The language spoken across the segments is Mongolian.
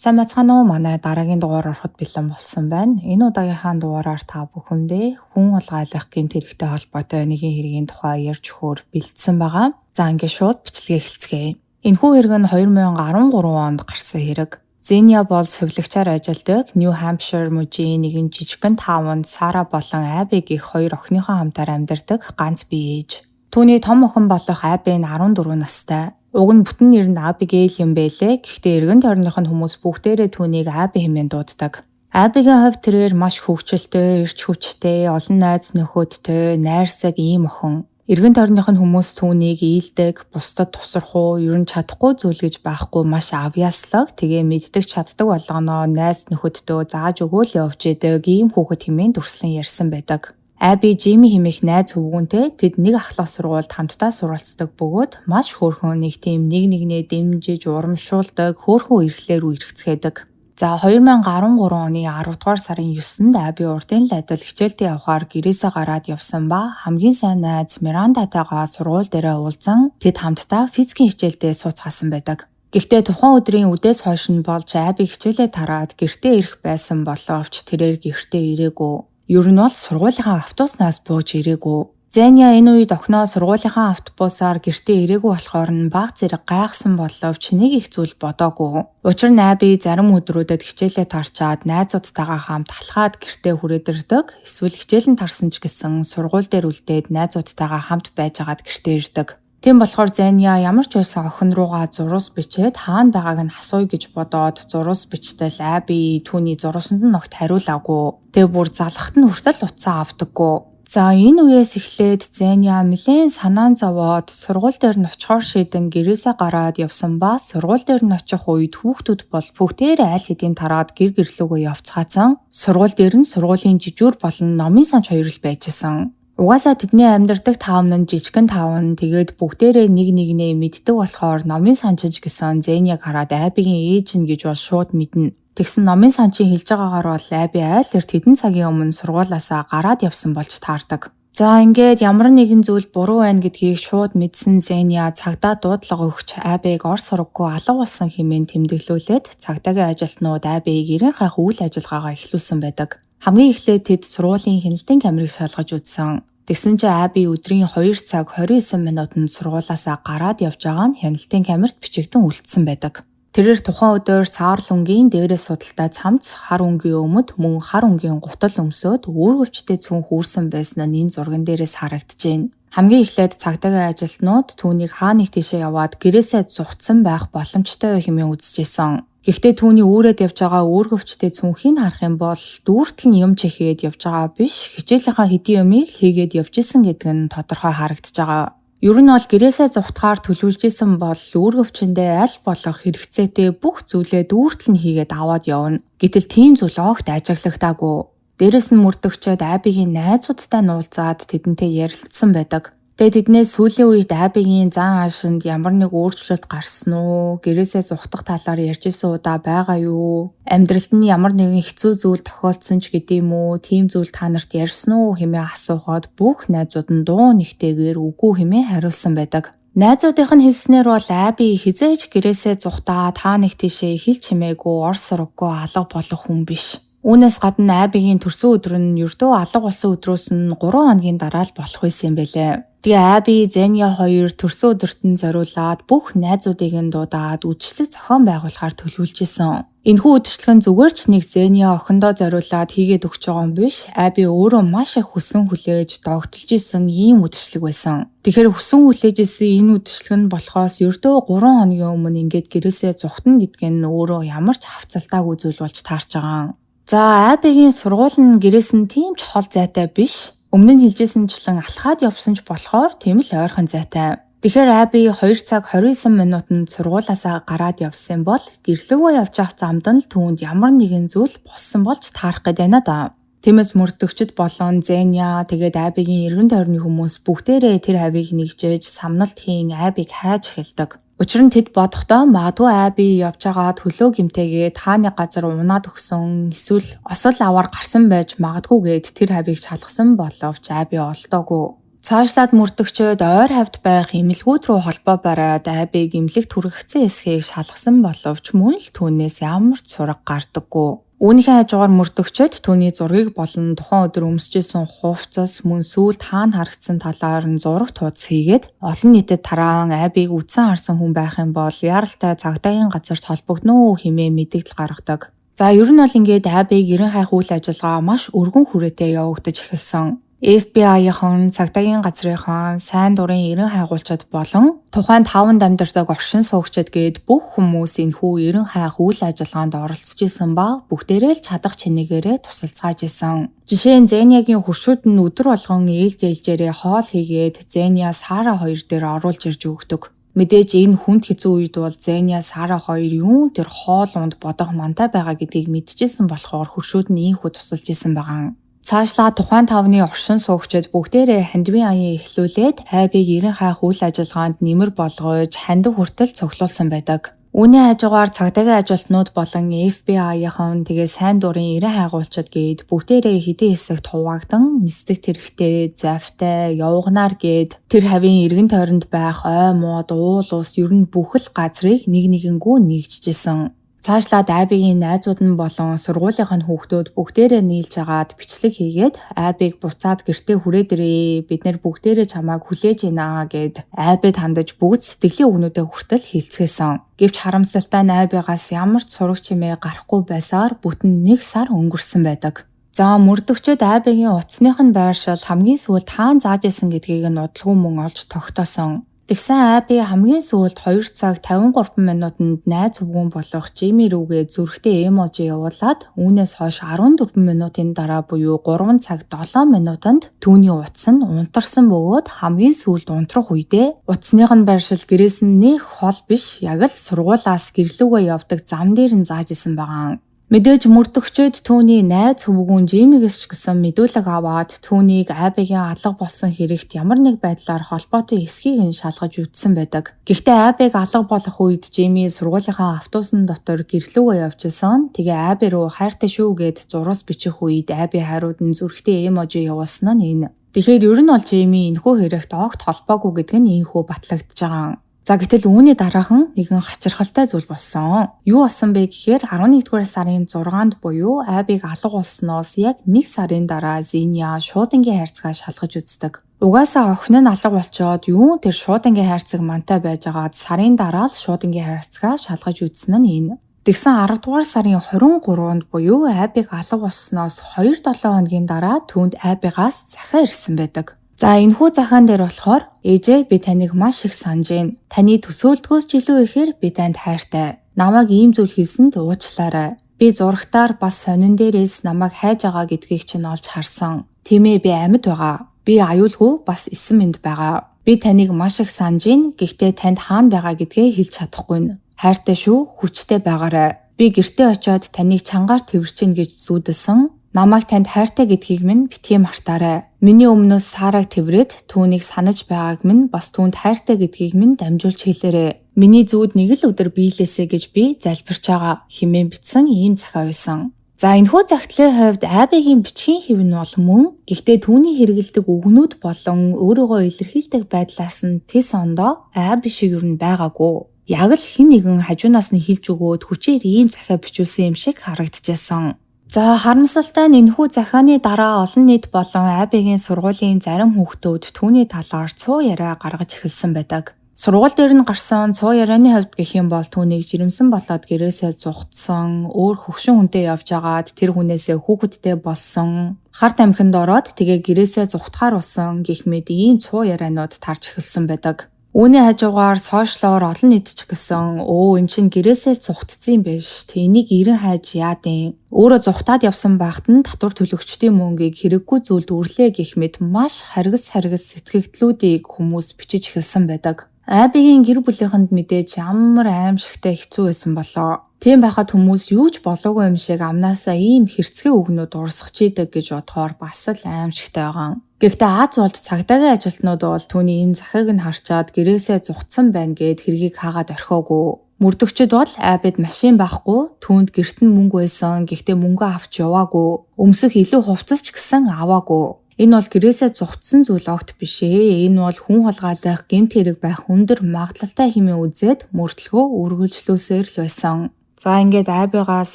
Сайн байцгаана уу? Манай дараагийн дугаар ороход бэлэн болсон байна. Энэ удаагийнхаа дугаараар та бүхэндээ хүн хулгайлах гэмт хэрэгтэй холбоотой нэгэн хэргийн тухай ярьж өгөхөөр бэлдсэн байгаа. За, ингээд шууд бичлэгээ эхэлцгээе. Энэхүү хэрэг нь 2013 онд гарсан хэрэг. Зения бол сувилагчаар ажилладаг Нью Хампшир мужийн нэгэн жижигхэн town д Сара болон Аби гэх хоёр охиныхоо хамтаар амьдардаг ганц бие ээж. Түүний том охин болох Аби нь 14 настай. Уг нь бүтэн нэр нь Абигейл юм байлээ. Гэхдээ эргэн тойрных нь хүмүүс бүгдээрээ түүнийг Аби хэмээн дууддаг. Абигийн хувьд тэрээр маш хөгжилтэй, эрч хүчтэй, олон найз нөхөдтэй, найрсаг ийм охин. Эргэн тойрных нь хүмүүс түүнийг ийлдэг, бусдад тусрах уу, ер нь чадахгүй зүйл гэж байхгүй маш авьяаслаг, тэгээ мэддэг, чаддаг болгоноо найз нөхөддөө зааж өгөөл явж идэг ийм хүүхэд хэмээн дүрслэн ярьсан байдаг. Аби Жими хэмээх найз хөвгүүнтэй тэд нэг ахлах сургуульд хамтдаа суралцдаг бөгөөд маш хөөрхөн нэг тийм нэг нэгнээ дэмжиж, урамшуулдаг хөөрхөн үерхлээр үерхэцгээдэг. За, 2013 оны 10 дугаар сарын 9-нд Аби урдын л адил хичээлдээ явахаар гэрээсээ гараад явсан ба хамгийн сайн найз Мирандатайгаа сургууль дээрээ уулзан тэд хамтдаа физикийн хичээлдээ сууцгаасан байдаг. Гэхдээ тухайн өдрийн үдээс хойш нь болж Аби хичээлээ тараад гэртээ ирэх байсан боловч тэрээр гэртээ ирээгүй. Ер нь бол сургуулийнхаа автобуснаас бууж ирээгүй. Зэня энэ үед охиноо сургуулийнхаа автобусаар гэртээ ирээгүй болохоор нь бага зэрэг гайхсан боловч нэг их зүйл бодоогүй. Учир нь Аби зарим өдрүүдэд хичээлээ тарчаад найзуудтайгаа хамт алхаад гэртээ хүрээд ирдэг. Эсвэл хичээл нь тарсан ч гэсэн сургууль дээр үлдээд найзуудтайгаа хамт байж агаад гэртээ ирдэг. Тийм болохоор Зэня ямар ч байсан охин руугаа зурус бичээд хаана байгааг нь асууя гэж бодоод зурус бичтэл Аби түүний зурусанд нь огт хариулаагүй. Тэгээ бүр залхахад нь хүртэл утсаа авдаггүй. За, энэ үеэс эхлээд Зэня нэлээн санаан зовоод сургууль дээр нь очихоор шийдэн гэрээсээ гараад явсан ба сургууль дээр нь очих үед хүүхдүүд бол бүгдээрээ аль хэдийн тараад гэр гэрлүүгөө явцгаасан. Сургууль дээр нь сургуулийн жижүүр болон номын санч хоёр л байжсэн. Угаасаа тэдний амьдардаг town нь жижигхэн town, тэгээд бүгдээрээ нэг нэгнээ мэддэг болохоор номын санчиж гэсэн Зэняг хараад Абигийн ээж нь гэж бол шууд мэднэ. Тэгсэн номын санчийн хэлж байгаагаар бол Аби айл эрт хэдэн цагийн өмнө сургуулиасаа гараад явсан болж таардаг. За, ингээд ямар нэгэн зүйл буруу байна гэдгийг шууд мэдсэн Зэня цагдаа дуудлага өгч Абиг ор сураггүй алга болсон хэмээн тэмдэглүүлээд цагдаагийн ажилтнууд Абиг эрен хайх үйл ажиллагаагаа эхлүүлсэн байдаг. Хамгийн эхлээд тэд сургуулийн хяналтын камерыг шалгаж үзсэн. Тэгсэн чинь Аби өдрийн 2 цаг 29 минутанд сургуулиасаа гараад явж байгаа нь хяналтын камерт бичигдэн үлдсэн байдаг. Тэрээр тухайн өдөр саарл өнгийн дээрээс судалтай цамц, хар өнгийн өмд, мөн хар өнгийн гутал өмсөөд үүргэвчтэй цүнх үүрсэн байсан нь энэ зурган дээрээс харагдаж байна. Хамгийн эхлээд цагдаагийн ажилтнууд түүнийг хаа нэг тийшээ яваад гэрээсээ зугтсан байх боломжтой хэмээн үзэжсэн. Гэхдээ түүний үүрээд явж байгаа үүргэвчтэй цүнхийг харах юм бол дүүртэл нь юм чихээд явж байгаа биш, хичээлийнхаа хэдийн юмыг л хийгээд явж исэн гэдэг нь тодорхой харагдаж байгаа. Ер нь бол гэрээсээ зугтахаар төлөвлөж исэн бол үүргэвчэндээ аль болох хэрэгцээтэй бүх зүйлээ дүүртэл нь хийгээд аваад явна. Гэтэл тийм зүйл огт ажиглагдаагүй. Дээрэс нь мөрдөгчөөд Абигийн найзуудтай нуулзаад тэдэнтэй ярилцсан байдаг. Тэгээ тэднээс сүүлийн үед Абигийн зан аашинд ямар нэг өөрчлөлт гарсан уу? Гэрээсээ зугтах талаар ярьж исэн удаа байгаа юу? Амьдралд нь ямар нэгэн хэцүү зүйл тохиолдсон ч гэдэм үү? Тийм зүйл та нарт ярьсан уу хэмээн асуухад бүх найзууд нь дуу нэгтэйгээр үгүй хэмээн хариулсан байдаг. Найзуудынх нь хэлснээр бол Аби хэзээ ч гэрээсээ зугтаа та нэг тийшээ хэл чимээгүй, ор сураггүй алга болох хүн биш. Үүнээс гадна Абигийн төрсөн өдөр нь ердөө алга болсон өдрөөс нь 3 хоногийн дараа л болох байсан юм байлээ. Тэгээ Аби, Зэня хоёр төрсөн өдөрт нь зориулаад бүх найзуудыг нь дуудаад үдшилэг зохион байгуулахаар төлөвлөж исэн. Энэхүү үдшилэг нь зүгээр ч нэг Зэня охиндоо зориулаад хийгээд өгч байгаа юм биш. Аби өөрөө маш их хүсэн хүлээж догдолж исэн ийм үдшилэг байсан. Тэгэхээр хүсэн хүлээж исэн энэ үдшилэг нь болохоос ердөө 3 хоногийн өмнө ингээд гэрээсээ зугтана гэдг нь өөрөө ямар ч хавцалтаагүй зүйл болж таарч байгаа. За, Абигийн сургууль нь гэрээс нь тийм ч хол зайтай биш. Өмнө нь хэлжсэнчлэн алхаад явсан ч болохоор тийм л ойрхон зайтай. Тэгэхээр Аби 2 цаг 29 минутанд сургуулиасаа гараад явсан бол гэрлүүгөө явж явах замд нь л түүнд ямар нэгэн зүйл болсон болж таарах гээд байна да. Тиймээс мөрдөгчд болон Зэня, тэгээд Абигийн эргэн тойрны хүмүүс бүгдээрээ тэр хавийг нэгжээж самналт хийн Абиг хайж эхэлдэг. Учир нь тэд бодохдоо магадгүй Аби явж байгаад хөлөө гэмтээгээд хааны газар унаад өгсөн, эсвэл осол аваар гарсан байж магадгүй гээд тэр хавийг шалгасан боловч Аби олдоогүй. Цаашлаад мөрдөгчид ойр хавьд байх эмнэлгүүд рүү холбоо бариад Абиг эмнэлэгт хүргэсэн эсхийг шалгасан боловч мөн л түүнээс ямар ч сураг гардаггүй. Үүнийхээ хажуугаар мөрдөгчид түүний зургийг болон тухайн өдөр өмсөж исэн хувцас мөн сүүлд хаана харагдсан талаар нь зураг тууц хийгээд олон нийтэд тараан Абиг үдсэн харсан хүн байх юм бол яаралтай цагдаагийн газарт холбогдоно уу хэмээн мэдээлэл гаргадаг. За ер нь бол ингээд Абиг эрен хайх үйл ажиллагаа маш өргөн хүрээтэй явагдаж эхэлсэн. FBI-ийн, цагдаагийн газрынхан, сайн дурын эрен хайгуулчид болон тухайн таванд амьдардаг оршин суугчид гээд бүх хүмүүс энэхүү эрен хайх үйл ажиллагаанд оролцож исэн ба бүгдээрээ л чадах чинээгээрээ тусалцгааж исэн. Жишээ нь Зениагийн хөршүүд нь өдөр болгон ээлж ээлжээрээ хоол хийгээд Зения, Сара хоёр дээр оруулж ирж өгдөг. Мэдээж энэ хүнд хэцүү үед бол Зения, Сара хоёр юун тэр хоол унд бодох мантай байгаа гэдгийг мэдчихсэн болохоор хөршүүд нь ийнхүү тусалж исэн байгаа. Цаашлаа тухайн тавны оршин суугчид бүгдээрээ хандивын аян эхлүүлээд Абиг эрен хайх үйл ажиллагаанд нэмэр болгож хандив хүртэл цуглуулсан байдаг. Үүний хажуугаар цагдаагийн ажилтнууд болон FBI-ийн тэгээ сайн дурын эрен хайгуулчид гээд бүгдээрээ хэдэн хэсэгт хуваагдан нисдэг тэрэгтэй, завтай, явганаар гээд тэр хавийн эргэн тойронд байх ой мод, уул ус ер нь бүх л газрыг нэг нэгэнгүү нэгжижсэн. Цаашлаад Абигийн найзууд нь болон сургуулийнх нь хүүхдүүд бүгдээрээ нийлж агаад бичлэг хийгээд Абиг буцаад гэртээ хүрээд ирээ. Бид нэр бүгдээрээ чамайг хүлээж байна гэд Абид хандаж бүгд сэтгэлийн үгнүүдээ хүртэл хэлцгээсэн. Гэвч харамсалтай нь Абигаас ямар ч сураг чимээ гарахгүй байсаар бүтэн 1 сар өнгөрсөн байдаг. За мөрдөгчид Абигийн утасных нь байршил хамгийн сүүлд хаана зааж исэн гэдгийг нь удалгүй мөн олж тогтоосон. Тэгсэн Аби хамгийн сүүлд 2 цаг 53 минутанд найз өвгөн болох Жими рүүгээ зүрхтэй эможи явуулаад үүнээс хойш 14 минутын дараа буюу 3 цаг 7 минутанд түүний утас нь унтарсан бөгөөд хамгийн сүүлд унтрах үедээ утасных нь байршил гэрээс нь нэг хол биш яг л сургуулиас гэрлүүгээ явдаг зам дээр нь зааж исэн байгаа. Мэдээж мөрдөгчид түүний найз хөвгүүн Жимигээс ч гэсэн мэдүүлэг аваад түүнийг Абигийн алга болсон хэрэгт ямар нэг байдлаар холбоотой эсхийг нь шалгаж үзсэн байдаг. Гэхдээ Абиг алга болох үед Жими сургуулийнхаа автобусын дотор гэрлүүгээ явж исэн. Тэгээ Аби руу хайртай шүү гэд зурвас бичих үед Аби хариуд нь зүрхтэй эможи явуулсан нь энэ. Тэгэхээр ер нь бол Жими энэхүү хэрэгт огт холбоогүй гэдг нь ийнхүү батлагдж байгаа. За гэтэл үүний дараахан нэгэн хачирхалтай зүйл болсон. Юу болсон бэ гэхээр 11-р сарын 6-нд буюу Абиг алга болсноос яг 1 сарын дараа Зения шуудангийн хайрцгаа шалгаж үздэг. Угаасаа охин нь алга болчоод юун тэр шуудангийн хайрцаг мантай байжгаад сарын дараа л шуудангийн хайрцгаа шалгаж үзсэн нь энэ. Тэгсэн 10-р сарын 23-нд буюу Абиг алга болсноос 2-7 хоногийн дараа түүнд Абигаас захиа ирсэн байдаг. За энэхүү захаан дээр болохоор ээжээ би таныг маш их санаж байна. Таны төсөөлдгөөс ч илүү ихээр би танд хайртай. Намайг ийм зүйл хийсэнд уучлаарай. Би зурагтаар бас сонин дээрээс намайг хайж байгаа гэдгийг чинь олж харсан. Тийм ээ би амьд байгаа. Би аюулгүй бас эсэн мэнд байгаа. Би таныг маш их санаж байна. Гэхдээ танд хаана байгаа гэдгээ хэлж чадахгүй нь. Хайртай шүү, хүчтэй байгаарай. Би гэртээ очиод таныг чангаар тэвэрчин гэж зүүдэлсэн. Намайг танд хайртай гэдгийг минь битгий мартаарай. Миний өмнөөс Сараг тэврээд түүнийг санаж байгааг минь бас түүнд хайртай гэдгийг минь дамжуулж хэлээрэй. Миний зүүд нэг л өдөр биелээсэй гэж би залбирч байгаа хэмээн бичсэн ийм захиа байсан. За энэхүү захидлын хувьд Абигийн бичгийн хэв нь бол мөн. Гэхдээ түүний хэрэглэдэг үгнүүд болон өөрийгөө илэрхийлдэг байдлаас нь тэс ондоо Аби шиг юу нь байгаагүй. Яг л хэн нэгэн хажуунаас нь хэлж өгөөд хүчээр ийм захиа бичүүлсэн юм шиг харагдчихсан. За харамсалтай нь энэхүү захианы дараа олон нийт болон Абигийн сургуулийн зарим хүүхдүүд түүний талаар цуу яриа гаргаж эхэлсэн байдаг. Сургууль дээр нь гарсан цуу ярианы хувьд гэх юм бол түүнийг жирэмсэн болоод гэрээсээ зугтсан, өөр хөгшин хүнтэй явж агаад тэр хүнээсээ хүүхэдтэй болсон, хар тамхинд ороод тэгээ гэрээсээ зугтахаар болсон гэх мэт ийм цуу ярианууд тарж эхэлсэн байдаг. Үүний хажуугаар сошиалоор олон нийт ч гэсэн өө эн чинь гэрээсээ л зугтцсан юм биш. Тэнийг эрен хайж яадын. Өөрөө зугтаад явсан байхад нь татвар төлөгчдийн мөнгийг хэрэггүй зүйлд үрлээ гэх мэт маш харгас харгас сэтгэгдлүүдийг хүмүүс бичиж эхэлсэн байдаг. Абигийн гэр бүлийнхэнд мэдээж ямар аимшигтай хэцүү байсан болоо. Тийм байхад хүмүүс юу ч болоогүй юм шиг амнаасаа ийм хэрцгий үгнүүд урсгаж идэг гэж бодохоор бас л аимшигтай байгаа. Гэхдээ аз болж цагдаагийн ажилтнууд бол түүний энэ захиаг нь харчаад гэрээсээ зугтсан байна гэд хэргийг хаагаад орхиогүй. Мөрдөгчд бол Абид машин байхгүй, түүнд гэрт нь мөнгө байсан, гэхдээ мөнгөө авч яваагүй, өмсөх илүү хувцас ч гэсэн аваагүй. Энэ бол гэрээсээ зугтсан зүйл огт биш ээ. Энэ бол хүн хулгайлах, гэмт хэрэг байх өндөр магадлалтай хэмээн үзээд мөрдлөгөө үргэлжлүүлсээр л байсан. За ингээд Абигаас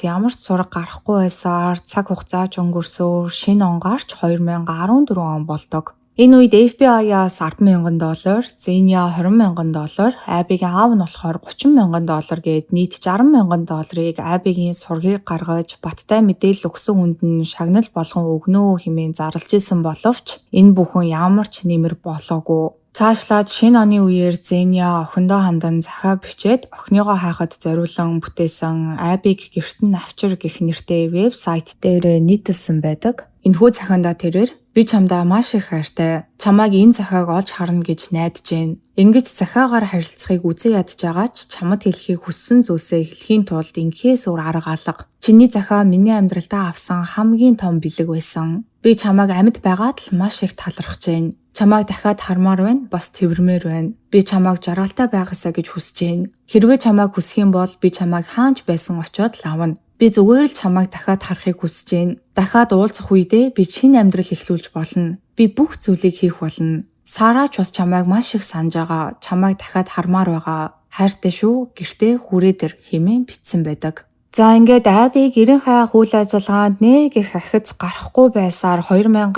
ямар ч сураг гарахгүй байсаар цаг хугацаа ч өнгөрсөөр шинэ он гарч 2014 он болдог. Энэ үед FBI-аас $10,000, Зения $20,000, Абигийн аав нь болохоор $30,000 гээд нийт $60,000-ыг Абигийн сургийг гаргаж баттай мэдээлэл өгсөн хүнд нь шагнал болгон өгнө хэмээн зарлж исэн боловч энэ бүхэн ямар ч нэмэр болоогүй. Цаашлаад шинэ оны үеэр Зения охиндоо хандан захиа бичээд охиныгоо хайхад зориулан бүтээсэн Абиг гэрт нь авчир гэх нэртэй вебсайт дээр нийтэлсэн байдаг. Энэхүү захиандаа тэрээр би чамдаа маш их хайртай. Чамайг энэ захиаг олж харна гэж найдаж байна. Ингэж захиагаар харилцахыг үзэн ядаж байгаа ч чамд хэлэхийг хүссэн зүйлсээ хэлэхийн тулд ингэхээс өөр арга алга. Чиний захиа миний амьдралдаа авсан хамгийн том бэлэг байсан. Би чамайг амьд байгаад л маш их талархаж байна. Чамайг дахиад хармаар байна, бас тэрмээр байна. Би чамайг жаргалтай байгаасай гэж хүсэж байна. Хэрвээ чамайг хүсэх юм бол би чамайг хаанч байсан очиод л авна. Би зүгээр л чамайг дахиад харахыг хүсэж байна. Дахиад уулзах үедээ би шинэ амьдрал эхлүүлж болно. Би бүх зүйлийг хийх болно. Сараа ч бас чамайг маш их санаж байгаа. Чамайг дахиад хармаар байгаа. Хайртай шүү. Гэртээ хүрээд ир хэмээн бичсэн байдаг. За ингээд Абиг гэрийн хайх үйл ажиллагаанд нэг их ахиц гарахгүй байсаар 2014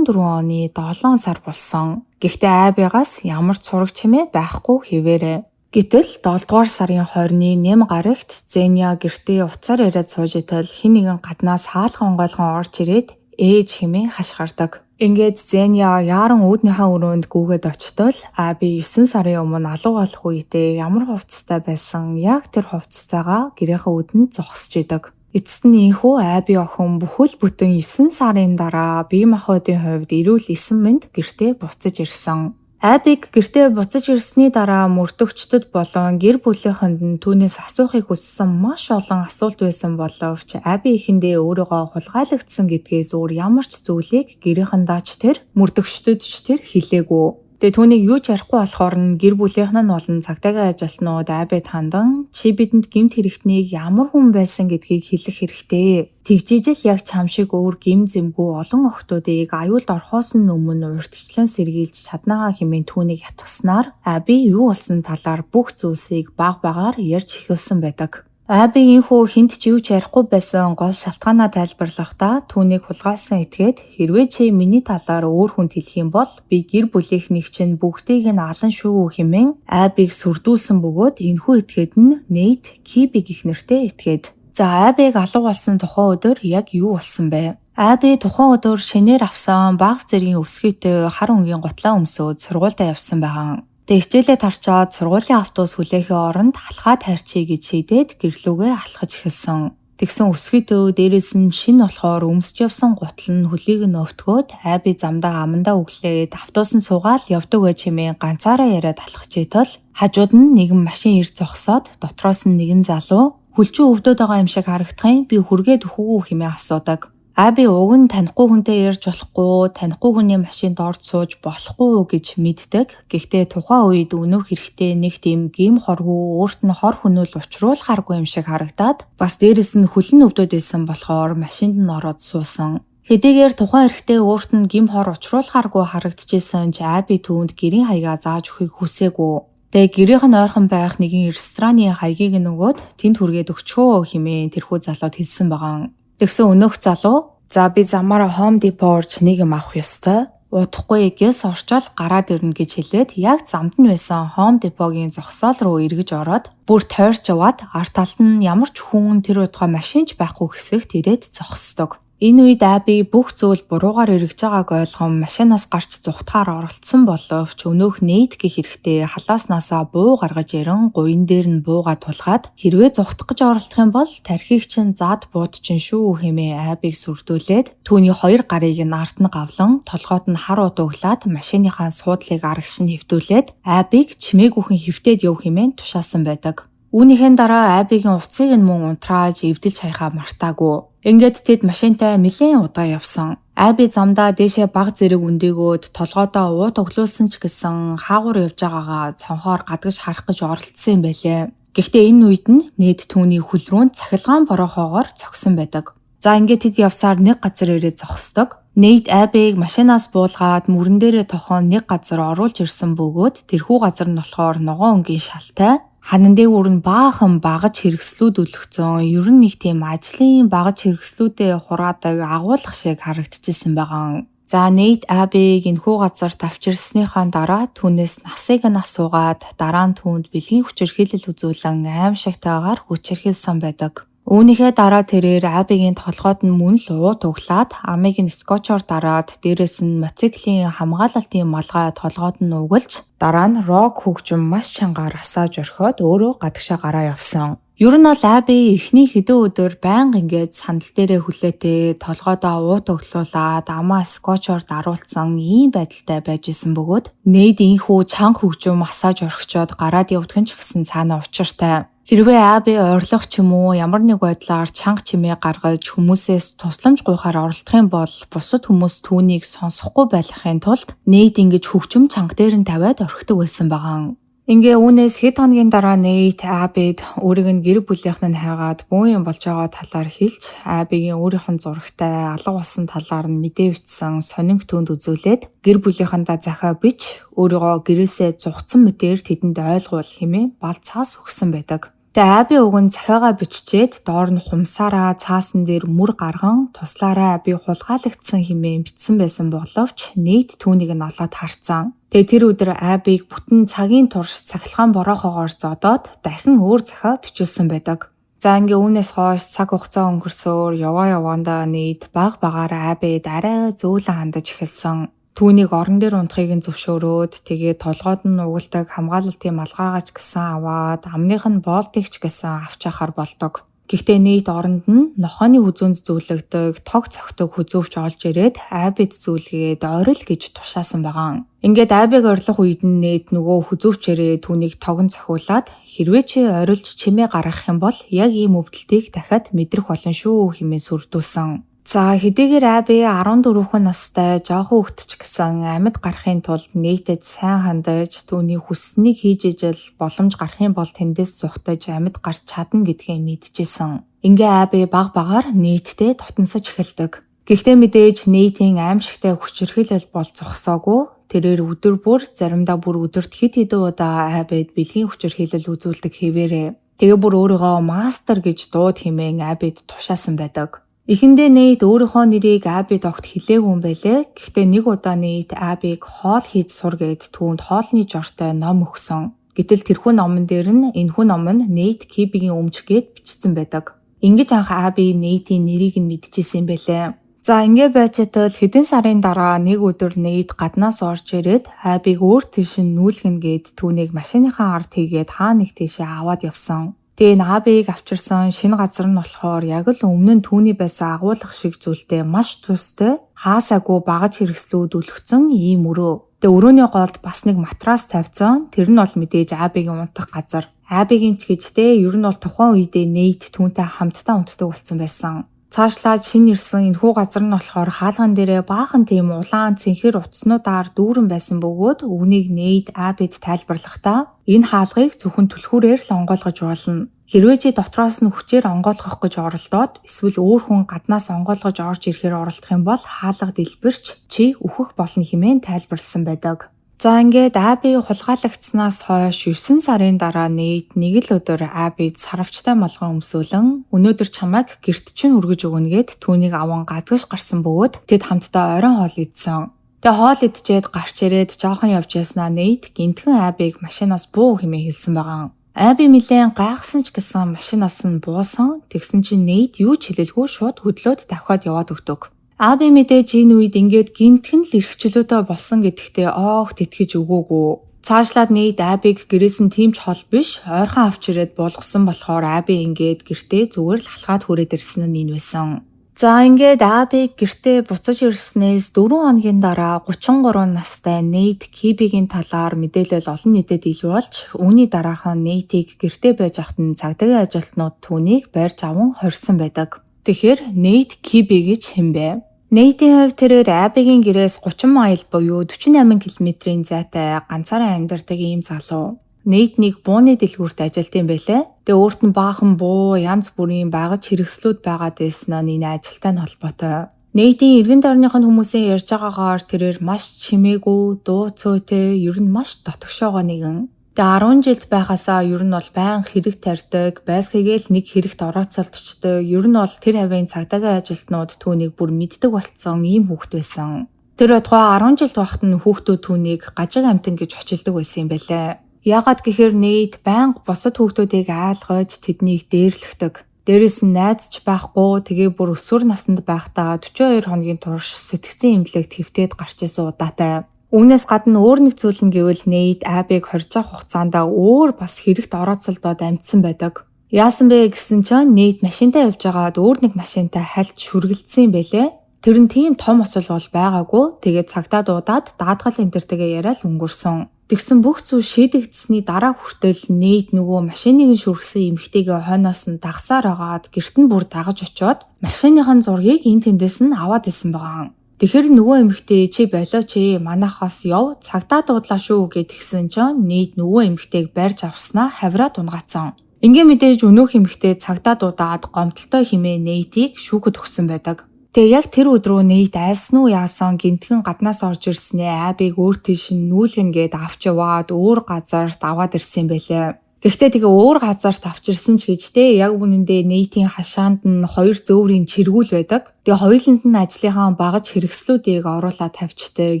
оны 7 сар болсон. Гэхдээ Абигаас ямар ч сураг чимээ байхгүй хэвээрээ. Гэтэл 7 дугаар сарын 20-ны нэм гарагт Зения гэртээ утсаар яриад сууж итэл хэн нэгэн гаднаас хаалга онгойлгон орж ирээд ээж хэмээн хашгирдаг. Ингээд Зения яаран үүднийхээ өрөөнд гүйгээд очтол Аби 9 сарын өмнө алуу болох үедээ ямар хувцастай байсан яг тэр хувцастайгаа гэрийнхээ үүдэнд зогсож идэг. Эцэст нь ийнхүү Аби охин бүхэл бүтэн 9 сарын дараа бие махбодын хувьд эрүүл эсэн мэнд гэртээ буцаж ирсэн. Абиг гэртээ буцаж ирсний дараа мөрдөгчдөд болон гэр бүлийнхэнд нь түүнээс асуухыг хүссэн маш олон асуулт байсан боловч Аби эхэндээ өөрийгөө хулгайлагдсан гэдгээс өөр ямар ч зүйлийг гэрийнхэндээ ч тэр мөрдөгчдөд ч тэр хэлээгүй. Тэгээ түүнийг юу ч ярихгүй болохоор нь гэр бүлийнх нь болон цагдаагийн ажилтнууд Абид хандан чи бидэнд гэмт хэрэгтнийг ямар хүн байсан гэдгийг хэлэх хэрэгтэй. Тэгжиж л яг чам шиг өөр гэм зэмгүй олон охтуудыг аюулд орхоос нь өмнө урьдчилан сэргийлж чаднаа хэмээн түүнийг ятгахснаар Аби юу болсон талаар бүх зүйлсийг баг багаар ярьж эхэлсэн байдаг. Аби ийнхүү хэнд ч юу ч ярихгүй байсан гол шалтгаанаа тайлбарлахдаа түүнийг хулгайлсан этгээд хэрвээ чи миний талаар өөр хүнд хэлэх юм бол би гэр бүлийнхнийг чинь бүгдийг нь алан шүү хэмээн Абиг сүрдүүлсэн бөгөөд энэхүү этгээд нь Нейт Киби гэх нэртэй этгээд. За Абиг алга болсон тухайн өдөр яг юу болсон бэ? Аби тухайн өдөр шинээр авсан бага зэргийн өсгийтэй хар өнгийн гутлаа өмсөөд сургуультай явсан байгаа. Тэгээ хичээлээ тарчаад сургуулийн автобус хүлээхийн оронд алхаад хайрчий гэж шийдээд гэрлүүгээ алхаж эхэлсэн. Тэгсэн өсгийтэй дээрээс нь шинэ болохоор өмсөж явсан гутал нь хөлийг нь өвтгөөд Аби замдаа амандаа өглээд автобус нь суугаал явдаг бай чимээ ганцаараа яриад алхаж итэл хажууд нь нэгэн машин ирж зогсоод дотроос нь нэгэн залуу хөлчүү өвдөд байгаа юм шиг харагдах юм би хүргээд өгөх үү хэмээн асуудаг. Аби уг нь танихгүй хүнтэй ярьж болохгүй, танихгүй хүний машинд орж сууж болохгүй гэж мэддэг. Гэхдээ тухайн үед өнөөх хэрэгтэй нэг тийм гэм хоргүй өөрт нь хор хөнөөл учруулахааргүй юм шиг харагдаад бас дээрэс нь хөлн өвдөд байсан болохоор машинд нь ороод суусан. Хэдийгээр тухайн эрэгтэй өөрт нь гэм хор учруулахааргүй харагдчихсэн ч Аби түүнд гэрийн хаягаа зааж өгөхийг хүсээгүй. Тэгээ гэрийнх нь ойрхон байх нэгэн рестораны хаягийг нь өгөөд тэнд хүргээд өгчөө хэмээн тэрхүү залууд хэлсэн байгаа. Тэгсэн өнөөх залуу за би замаараа Home Depot орж нэг юм авах ёстой. Удахгүй гэлс орчоол гараад ирнэ гэж хэлээд яг замд нь байсан Home Depot-гийн зогсоол руу эргэж ороод бүр тойрч яваад ард талд нь ямар ч хүн тэр удаа машин ч байхгүй хэсэгт ирээд зогсдог. Энэ үед Аби бүх зүйл буруугаар эргэж байгааг ойлгон машинаас гарч зугтахаар оролдсон боловч өнөөх Нейт гэх эрэгтэй халааснасаа буу гаргаж ирэн гуян дээр нь бууга тулгаад хэрвээ зугтах гэж оролдох юм бол тархийг чинь зад бууд чинь шүү хэмээн Абиг сүрдүүлээд түүний хоёр гарыг нь ард нь гавлан толгойд нь хар удууглаад машиныхаа суудлыг арагш нь хэвтүүлээд Абиг чимээгүйхэн хэвтээд яв хэмээн тушаасан байдаг. Үүнийхэн дараа Абигийн утсыг нь мөн унтрааж эвдэлж хаяхаа мартаагүй. Ингээд тэд машинтай нэлээн удаа явсан. Аби замдаа дээшээ баг зэрэг өндийгөөд толгойдоо уу тоглуулсан ч гэсэн хаагур явж байгаагаа цонхоор гадагш харах гэж оролдсон юм байлээ. Гэхдээ энэ үед нь Нед түүний хөл рүү цахилгаан борохоогоор цогсон байдаг. За ингээд тэд явсаар нэг газар ирээд зогсдог. Нейт Абиг машинаас буулгаад мөрөн дээрээ тохон нэг газар оруулж ирсэн бөгөөд тэрхүү газар нь болохоор ногоон өнгийн шалтай ханан дээгүүр нь баахан багаж хэрэгслүүд үлгцэн, ер нь нэг тийм ажлын багаж хэрэгслүүдээ хураадаг агуулга шиг харагдчихсан байгаа. За, Нейт Абиг энэхүү газар тавчирсныхаа дараа түүнээс насыг нь асуугаад, дараа нь түүнд бэлгийн хүчирхийлэл үзүүлэн аимшигтайгаар хүчирхийлсэн байдаг. Үүнийхээ дараа тэрээр Абигийн толгойд нь мөн л уу туглаад, амыг нь скотчоор дараад, дээрэс нь мотоциклийн хамгаалалтын малгай толгойд нь угалж, дараа нь рок хөгжим маш чангаар асааж орхиод өөрөө гадагшаа гараа явсан. Ер нь бол Аби эхний хэдэн өдөр байнга ингээд сандал дээрээ хүлээтэй, толгойдоо уу туглуулад, амаа скотчоор даруулсан ийм байдалтай байж исэн бөгөөд Нейд энхүү чанга хөгжим асааж орхичоод гараад явдаг нь ч гэсэн цаана учиртай. Хэрвээ Аби ойрлох ч юм уу ямар нэг байдлаар чанга чимээ гаргаж хүмүүсээс тусламж гуйхаар оролдох юм бол бусад хүмүүс түүнийг сонсохгүй байхын тулд Нейд ингэж хөгжим чанга дээр нь тавиад орхидог байсан байгаа. Ингээ үүнээс хэд хоногийн дараа Нейт Абид өөрийг нь гэр бүлийнх нь хайгаад бүү юм болж байгаа талаар хэлж, Абигийн өөрийнх нь зурагтай алга болсон талаар нь мэдээ бичсэн сонинг түүнд үзүүлээд, гэр бүлийнхэндээ захиа бич, өөрийгөө гэрээсээ зугцсан мэтээр тэдэнд ойлгуул хэмээн бал цаас өгсөн байдаг. Тэгээ Аби уг нь захиагаа биччихэд доор нь хумсаараа цаасан дээр мөр гарган туслаараа Аби хулгайлагдсан хэмээн бичсэн байсан боловч Нейт түүнийг нь олоод харцсан. Тэгээ тэр өдөр Абиг бүтэн цагийн турш цахилгаан бороохоогоор зодоод дахин өөр захиа бичүүлсэн байдаг. За, ингээ үүнээс хойш цаг хугацаа өнгөрсөөр яваа яваандаа Нейт баг багаараа Абид арай зөөлөн хандаж эхэлсэн. Түүнийг орон дээр унтахыг нь зөвшөөрөөд, тэгээд толгойд нь угалдаг хамгаалалтын малгайгаа ч гэсэн аваад, амных нь боолдыг ч гэсэн авч явахаар болдог. Гэхдээ Нейт оронд нь нохойны хүзүүнд зүүлэгдэг, тог цогтөг хүзүүвч олж ирээд Абид зүүлгээд орил гэж тушаасан байгаа. Ингээд Абиг орилох үед нь Нейт нөгөө хүзүүвчээрээ түүнийг тогон цохиулаад, хэрвээ чи орилж чимээ гаргах юм бол яг ийм өвдөлтийг дахиад мэдрэх болно шүү хэмээн сүрдүүлсэн. За, хэдийгээр Аби 14 настай жоохон хүүхэд ч гэсэн амьд гарахын тулд Нейтэд сайн хандаж, түүний хүссэнийг хийж ижил боломж гарах юм бол тэндээс зугтаж амьд гарч чадна гэдгээ мэдчихсэн. Ингээ Аби баг багаар Нейттэй дотносож эхэлдэг. Гэхдээ мэдээж Нейтийн аимшигтай хүчирхийлэл бол зогсоогүй. Тэрээр өдөр бүр, заримдаа бүр өдөрт хэд хэдэн удаа Абид бэлгийн хүчирхийлэл үзүүлдэг хэвээрээ. Тэгээ бүр өөрийгөө мастер гэж дууд хэмээн Абид тушаасан байдаг. Эхэндээ Нейт өөрийнхөө нэрийг Абид огт хэлээгүй юм байлээ. Гэхдээ нэг удаа Нейт Абиг хоол хийж сур гээд түүнд хоолны жортой ном өгсөн. Гэтэл тэрхүү номон дээр нь энэхүү ном нь Нейт Кибигийн өмч гээд бичсэн байдаг. Ингэж анх Аби Нейтийн нэрийг нь мэдчихсэн юм байлээ. За, ингээ байж байтал хэдэн сарын дараа нэг өдөр Нейт гаднаас орж ирээд Абиг өөр тийш нь нүүлгэнэ гээд түүнийг машиныхаа ард хийгээд хаа нэг тийшээ аваад явсан. Тэгээ энэ Абиг авчирсан шинэ газар нь болохоор яг л өмнө нь түүний байсан агуулга шиг зүйлтэй маш төстэй, хаасаагүй багаж хэрэгслүүд үлгцэн ийм өрөө. Тэгээ өрөөний голд бас нэг матрас тавьсан. Тэр нь бол мэдээж Абигийн унтах газар. Абигийн ч гэж те, ер нь бол тухайн үедээ Нейт түүнтэй хамтдаа унтдаг болсон байсан. Цаашлаад шинэ ирсэн энэхүү газар нь болохоор хаалган дээрээ баахан тийм улаан цэнхэр утаснуудаар дүүрэн байсан бөгөөд үүнийг Нейт Абид тайлбарлахдаа энэ хаалгыг зөвхөн түлхүүрээр л онгойлгож болно. Хэрвээ чи дотроос нь хүчээр онгойлгох гэж оролдоод эсвэл өөр хүн гаднаас онгойлгож орж ирэхээр оролдох юм бол хаалга дэлбэрч чи үхэх болно хэмээн тайлбарласан байдаг. За, ингээд Аби хулгайлагдсанаас хойш 9 сарын дараа Нейт нэг л өдөр Абид сарвчтай молгон өмсүүлэн өнөөдөр чамайг гэрт чинь хүргэж өгнө гээд түүнийг аван гадагш гарсан бөгөөд тэд хамтдаа оройн хоол идсэн. Тэгээ хоол идчихэд гарч ирээд жоохон явж яснаа Нейт гинтхэн Абиг машинаас буу хэмээн хэлсэн байгаа. Аби нэлээн гайхсан ч гэсэн машинаас нь буусан. Тэгсэн чинь Нейт юу ч хэлэлгүй шууд хөдлөөд давхиад яваад өгдөг. Аби мэдээж энэ үед ингээд гинтхэн л эрх чөлөөтэй болсон гэдэгтээ огт итгэж өгөөгүй. Цаашлаад Нейт Абиг гэрээс нь тийм ч хол биш, ойрхон авч ирээд буулгасан болохоор Аби ингээд гэртээ зүгээр л алхаад хүрээд ирсэн нь энэ байсан. За, ингээд Абиг гэртээ буцаж ирснээс 4 хоногийн дараа 33 настай Нейт Кибигийн талаар мэдээлэл олон нийтэд ил болж, үүний дараахан Нейтийг гэртээ байж байхад нь цагдаагийн ажилтнууд түүнийг барьж аван хорьсон байдаг. Тэгэхээр Нейт Киби гэж хэн бэ? Нейтийн хувьд тэрээр Абигийн гэрээс 30 майл буюу 48 км-ийн зайтай ганцаараа амьдардаг ийм залуу. Нейт нэг бууны дэлгүүрт ажилладаг юм байлээ. Тэгээ өөрт нь баахан буу, янз бүрийн багаж хэрэгслүүд байгаад байсан нь энэ ажилтай нь холбоотой. Нэтийн эргэн тойрных нь хүмүүсийн ярьж байгаагаар тэрээр маш чимээгүй, дуу цөөтэй, ер нь маш дотгошоогоо нэгэн. Тэгээ 10 жилд байхасаа ер нь бол байнга хэрэг тарьдаг, байсхийгээл нэг хэрэгт орооцолдчтой, ер нь бол тэр хавийн цагдаагийн ажилтнууд түүнийг бүр мэддэг болцсон ийм хүүхэд байсан. Тэр байтугай 10 жилд байхад нь хүүхдүүд түүнийг гажиг амтан гэж очилдог байсан юм байлээ. Яагаад гэхээр Нейт байнга бусад хүүхдүүдийг айлгаж тэднийг дээрлэхдэг. Дээрээс нь найз ч байхгүй, тэгээ бүр өсвөр наснд байхдаа 42 хоногийн турш сэтгцэн эмнэлэгт хэвтээд гарч исэн удаатай. Үүнээс гадна өөр нэг зүйл нь гэвэл Нейт Абиг хорж явах хугацаанд өөр бас хэрэгт орооцолдоод амжсан байдаг. Яасан бэ гэсэн чинь Нейт машинтаа явж байгаад өөр нэг машинтай хальт шүргэлдсэн юм байлээ. Тэр нь тийм том осол бол байгаагүй. Тэгээд цагдаа дуудаад даатгал энтертэйгээ яриад өнгөрсөн. Тэгсэн бүх зүйл шийдэгдсэний дараа хүртэл Нейт нөгөө машиныг нь шүргсэн эмэгтэйгээ хойноос нь дагсаар агаад гэрт нь бүр дагаж очиод машиных нь зургийг энэ тэндээс нь аваад исэн байгаа. Тэгэхээр нөгөө эмэгтэй чи болооч ээ манайхаас яв, цагдаа дуудлаа шүү гэдгсэн чинь Нейт нөгөө эмэгтэйг барьж авснаа хавраад унгаацсан. Ингээ мэдээж өнөөх эмэгтэй цагдаа дуудаад гомдолтой хэмээн Нейтийг шүүхэд өгсөн байдаг. Тэгээ яг тэр өдрөө Нейт айсан уу яасан гинтхэн гаднаас орж ирснээ Абиг өөр тийш нь нүүлгэн гээд авч яваад өөр газарт аваад ирсэн юм байлээ. Гэхдээ тэгээ өөр газарт авчирсан ч гэж те яг үнэндээ Нейтийн хашаанд нь хоёр зөөврийн чиргүүл байдаг. Тэгээ хоёуланд нь ажлынхаа багаж хэрэгслүүдийг оруулаад тавьчдаг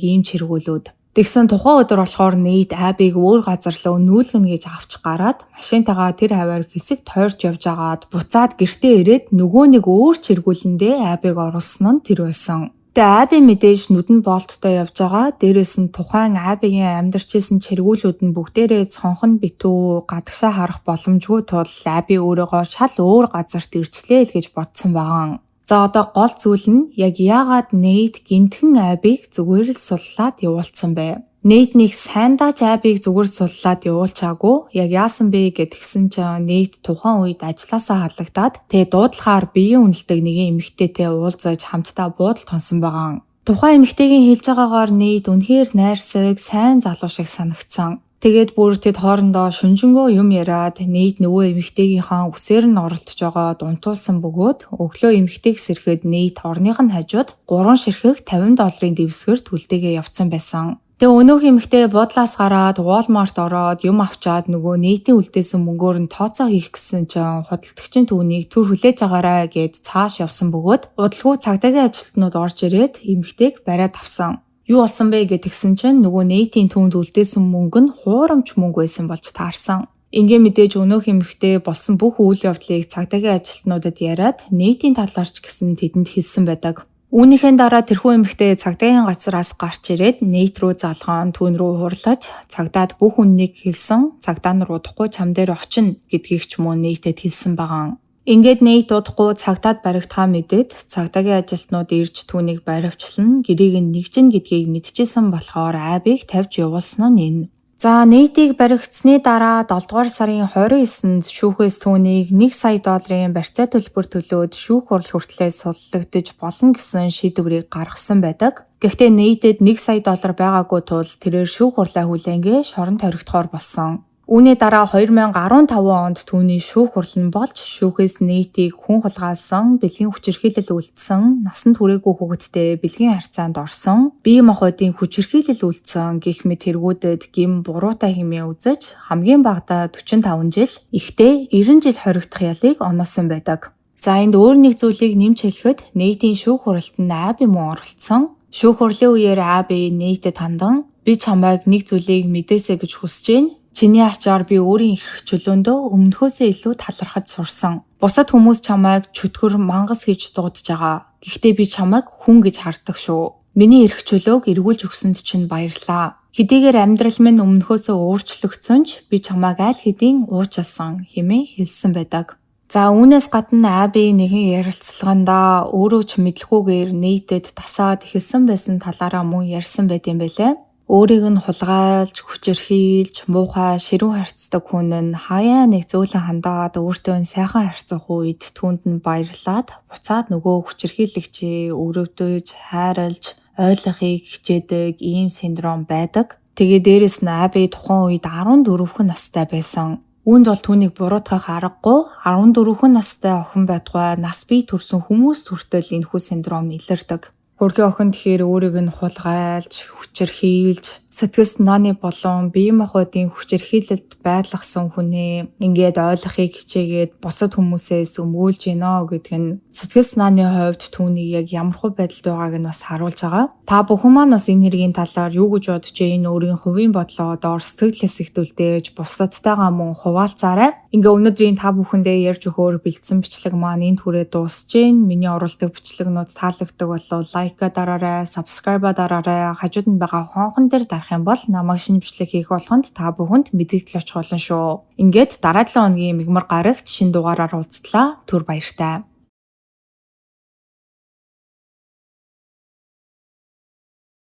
ийм чиргүүлүүд. Тэгсэн тухайн өдөр болохоор Нейт Абиг өөр газар руу нүүлгэн гэж авч гараад машинтайгаа тэр хаваар хэсэг тойрч явж агаад буцаад гэртээ ирээд нөгөө нэг өөр чиргүүлэндээ Абиг оруулсан нь тэр байсан. Тэгээ Аби мэдээж нүдэн болттой явж байгаа. Дээрээс нь тухайн Абигийн амьдарч исэн чиргүүлүүд нь бүгдээрээ цонхон битүү гадагшаа харах боломжгүй тул Аби өөрөөгөө шал өөр газарт ирчлээ л гэж бодсон байгаа. За одоо гол зүйл нь яг яагаад Нейт гинтхэн Абиг зүгээр л суллаад явуулсан бэ? Нейт нэг сайндаач Абиг зүгээр суллаад явуулчаагүй. Яг яасан бэ гэдгсэн чинь Нейт тухайн үед ажилласаа халагдаад тэгээ дуудлагаар биеийн үнэлдэг нэгэн эмэгтэйтэй уулзаж хамтдаа буудалд хонсон байгаа. Тухайн эмэгтэйгийн хэлж байгаагаар Нейт үнэхээр найрсаг, сайн залуу шиг санагдсан. Тэгээд бүр тэд хоорондоо шүнжэнгөө юм яриад Нейт нөгөө эмэгтэйгийнхаа үсээр нь оролдож байгаа дунтуулсан бөгөөд өглөө эмэгтэйг сэрэхэд Нейт орных нь хажууд 3 ширхэг $50 дэвсгэр түлдээгээ явцсан байсан. Тэгээ өнөөх эмэгтэй буудлаас гараад Walmart ороод юм авчаад нөгөө Нейтийн үлдээсэн мөнгөөр нь тооцоо хийх гэсэн чинь худалдагчин түүнийг түр хүлээж агаарай гэд цааш явсан бөгөөд удалгүй цагдаагийн ажилтнууд орж ирээд эмэгтэйг бариад авсан. Юу болсон бэ гэж тэгсэн чинь нөгөө Нейтийн түүнд үлдээсэн мөнгө нь хуурамч мөнгө байсан болж таарсан. Ингээ мэдээж өнөөх эмэгтэй болсон бүх үйл явдлыг цагдаагийн ажилтнуудад яриад Нейтийн талаар ч гэсэн тэдэнд хэлсэн байдаг. Үүнийхээ дараа тэрхүү эмэгтэй цагдаагийн газраас гарч ирээд Нейт рүү залгаан түүн рүү хурлаж цагдаад бүх үннийг хэлсэн, цагдаа нар удахгүй чам дээр очино гэдгийг ч мөн Нейтэд хэлсэн байгаа. Ингээд Нейт удахгүй цагдаад баригдахаа мэдээд цагдаагийн ажилтнууд ирж түүнийг баривчлан гэрийг нь нэгжин гэдгийг мэдчихсэн болохоор Абиг тавьж явуулсан нь энэ. За Нейтийг баригдсны дараа 7 дугаар сарын 29-нд шүүхээс түүнийг $1 сая барьцаа төлбөр төлөөд шүүх хурал хүртлээр суллагдаж болно гэсэн шийдвэрийг гаргасан байдаг. Гэхдээ Нейтэд $1 сая байгаагүй тул тэрээр шүүх хурлаа хүлээнгээ шоронд хоригдохоор болсон. Үүний дараа 2015 онд түүний шүүх хурал нь болж шүүхээс Нейтийг хүн хулгайлсан, бэлгийн хүчирхийлэл үйлдсэн, насанд хүрээгүй хүүхэдтэй бэлгийн харьцаанд орсон, бие махбодын хүчирхийлэл үйлдсэн гэх мэт хэрэгүүдэд гэм буруутай хэмээн үзэж хамгийн багадаа 45 жил, ихтэй 90 жил хоригдох ялыг оноосон байдаг. За энд өөр нэг зүйлийг нэмж хэлэхэд Нейтийн шүүх хуралд нь Аби мөн оролцсон. Шүүх хурлын үеэр Аби Нейтэд хандан би чамайг нэг зүйлийг мэдээсэй гэж хүсэж байна. Чиний ачаар би өөрийн эрх чөлөөндөө өмнөхөөсөө илүү талархаж сурсан. Бусад хүмүүс чамайг чөтгөр мангас гэж дуудаж байгаа. Гэхдээ би чамайг хүн гэж хардаг шүү. Миний эрх чөлөөг эргүүлж өгсөнд чинь баярлалаа. Хэдийгээр амьдрал минь өмнөхөөсөө өөрчлөгдсөн ч би чамайг аль хэдийн уучлсан хэмээн хэлсэн байдаг. За үүнээс гадна Аби нэгэн ярилцлагандаа өөрөө ч мэдлгүйгээр Нейтэд тасаад эхэлсэн байсан талаараа мөн ярьсан байт юм байлээ. Өөрийг нь хулгайлж, хүчирхийлж, муухай, ширүүн харьцдаг хүн нь хаяа нэг зөөлөн хандаад өөртөө нь сайхан харьцах үед түүнд нь баярлаад буцаад нөгөө хүчирхийлэгчээ өрөвдөж, хайрлж, ойлгохыг хичээдэг ийм синдром байдаг. Тэгээ дээрэс нь Аби тухайн үед 14 настай байсан. Үүнд бол түүнийг буруутгах аргагүй. 14 настай охин байтугай нас бие төрсэн хүмүүс хүртэл энэхүү синдром илэрдэг. Хөргийн охин тэгэхээр өөрийг нь хулгайлж, хүчирхийлж, сэтгэл санааны болон бие махбодын хүчирхийлэлд байлгасан хүнээ ингээд ойлгохыг хичээгээд бусад хүмүүсээс өмгөөлж гинэ гэдэг нь сэтгэл санааны хувьд түүнийг яг ямархуу байдалд байгааг нь бас харуулж байгаа. Та бүхэн маань бас энэ хэргийн талаар юу гэж бодож энэ өөрийн хувийн бодлоо доор сэтгэл хэсэгт үлдээж бусадтайгаа мөн хуваалцаарай. Ингээ өнөөдрийн та бүхэндээ ярьж өгөхөөр бэлдсэн бичлэг маань энэ хүрээ дуусж байна. Миний оруулдаг бичлэгнүүд таалагддаг болвол like дараарай, subscribe дараарай. Хажууд нь байгаа хонхон дээр дарах юм бол намайг шинэ бичлэг хийх болгонд та бүхэнд мэдэгдэл очих болно шүү. Ингээд дараа 7 хоногийн мягмар гарагт шинэ дугаараар уулзлаа. Түр баяртай.